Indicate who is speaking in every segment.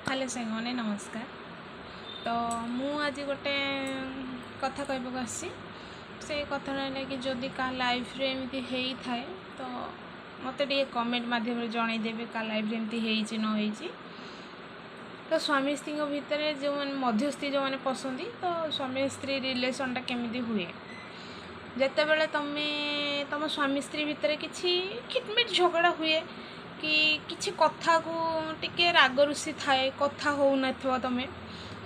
Speaker 1: Hello ସାଙ୍ଗମାନେ, ନମସ୍କାର। ତ ମୁଁ ଆଜି ଗୋଟେ କଥା କହିବାକୁ ଆସିଛି। ସେଇ କଥାଟା ହେଲା କି ଯଦି କାହା ଲାଇଫ୍ରେ ଏମିତି ହେଇଥାଏ, ତ ମୋତେ ଟିକେ କମେଣ୍ଟ ମାଧ୍ୟମରେ ଜଣାଇଦେବେ କାହା ଲାଇଫ୍ରେ ଏମିତି ହେଇଛି ନ ହେଇଛି। ତ ସ୍ୱାମୀ ସ୍ତ୍ରୀଙ୍କ ଭିତରେ ଯେଉଁମାନେ ମଧ୍ୟସ୍ଥି ଯେଉଁମାନେ ପଶନ୍ତି, ତ ସ୍ୱାମୀ ସ୍ତ୍ରୀ ରିଲେସନ୍ଟା କେମିତି ହୁଏ? ଯେତେବେଳେ ତୁମେ ତୁମ ସ୍ୱାମୀ ସ୍ତ୍ରୀ ଭିତରେ କିଛି ଖିଟମିଟ ଝଗଡ଼ା ହୁଏ କି କିଛି କଥାକୁ ଟିକେ ରାଗରୁଷି ଥାଏ, କଥା ହେଉନଥିବ ତୁମେ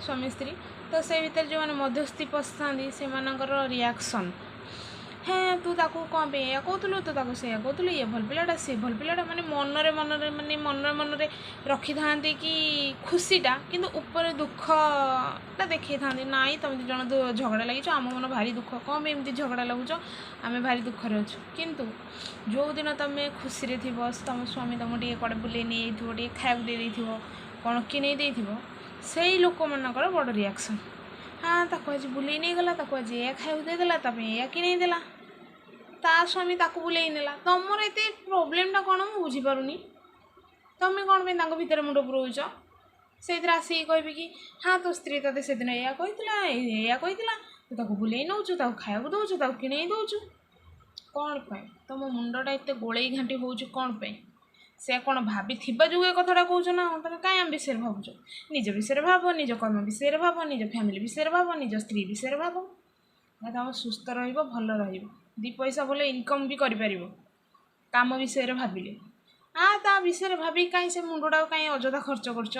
Speaker 1: ସ୍ୱାମୀ ସ୍ତ୍ରୀ, ତ ସେଇ ଭିତରେ ଯେଉଁମାନେ ମଧ୍ୟସ୍ଥି ପଶିଥାନ୍ତି, ସେମାନଙ୍କର ରିଆକ୍ସନ୍, "ହେଁ, ତୁ ତାକୁ କ'ଣ ପାଇଁ ଏଇଆ କହୁଥିଲୁ? ତୁ ତାକୁ ସେଇଆ କହୁଥିଲୁ? ଇଏ ଭଲ ପିଲାଟା, ସିଏ ଭଲ ପିଲାଟା।" ମାନେ ମନରେ ମନରେ, ମାନେ ମନରେ ମନରେ ରଖିଥାନ୍ତି କି ଖୁସିଟା, କିନ୍ତୁ ଉପରେ ଦୁଃଖଟା ଦେଖେଇଥାନ୍ତି। "ନାଇଁ, ତୁମେ ଦୁଇ ଜଣ ଝଗଡ଼ା ଲାଗିଛ, ଆମ ମନ ଭାରି ଦୁଃଖ। କ'ଣ ପାଇଁ ଏମିତି ଝଗଡ଼ା ଲାଗୁଛ? ଆମେ ଭାରି ଦୁଃଖରେ ଅଛୁ।" କିନ୍ତୁ ଯେଉଁଦିନ ତୁମେ ଖୁସିରେ ଥିବ, ତୁମ ସ୍ୱାମୀ ତୁମକୁ ଟିକେ କୁଆଡ଼େ ବୁଲେଇ ନେଇଯାଇଥିବ, ଟିକେ ଖାଇବାକୁ ଦେଇ ଦେଇଥିବ, କ'ଣ କିଣେଇ ଦେଇଥିବ, ସେଇ ଲୋକମାନଙ୍କର ବଡ଼ ରିଆକ୍ସନ୍, "ହଁ, ତାକୁ ଆଜି ବୁଲେଇ ନେଇଗଲା, ତାକୁ ଆଜି ଏଇଆ ଖାଇବାକୁ ଦେଇଦେଲା, ତା ପାଇଁ ଏଇଆ କିଣେଇ ଦେଲା, ତା ସ୍ୱାମୀ ତାକୁ ବୁଲେଇ ନେଲା।" ତମର ଏତେ ପ୍ରୋବ୍ଲେମଟା କ'ଣ, ମୁଁ ବୁଝିପାରୁନି। ତମେ କ'ଣ ପାଇଁ ତାଙ୍କ ଭିତରେ ମୁଣ୍ଡ ପୁରଉଛ? ସେଇଥିରେ ଆସିକି କହିବି କି "ହଁ, ତୋ ସ୍ତ୍ରୀ ତୋତେ ସେଦିନ ଏଇଆ କହିଥିଲା, ଏଇଆ କହିଥିଲା, ତୁ ତାକୁ ବୁଲେଇ ନେଉଛୁ, ତାକୁ ଖାଇବାକୁ ଦେଉଛୁ, ତାକୁ କିଣେଇ ଦେଉଛୁ।" କ'ଣ ପାଇଁ ତମ ମୁଣ୍ଡଟା ଏତେ ଗୋଳେଇ ଘାଣ୍ଟି ହେଉଛି? କ'ଣ ପାଇଁ? ସେ କ'ଣ ଭାବିଥିବା ଯୋଗୁଁ ଏ କଥାଟା କହୁଛ ନା? ତମେ କାହିଁ ଆମ ବିଷୟରେ ଭାବୁଛ? ନିଜ ବିଷୟରେ ଭାବ, ନିଜ କର୍ମ ବିଷୟରେ ଭାବ, ନିଜ ଫ୍ୟାମିଲି ବିଷୟରେ ଭାବ, ନିଜ ସ୍ତ୍ରୀ ବିଷୟରେ ଭାବ। ତମ ସୁସ୍ଥ ରହିବ, ଭଲ ରହିବ, ଦୁଇ ପଇସା ଭଲ ଇନକମ୍ ବି କରିପାରିବ କାମ ବିଷୟରେ ଭାବିଲେ। ତା ବିଷୟରେ ଭାବିକି କାହିଁ ସେ ମୁଣ୍ଡଟାକୁ କାହିଁ ଅଯଥା ଖର୍ଚ୍ଚ କରୁଛ?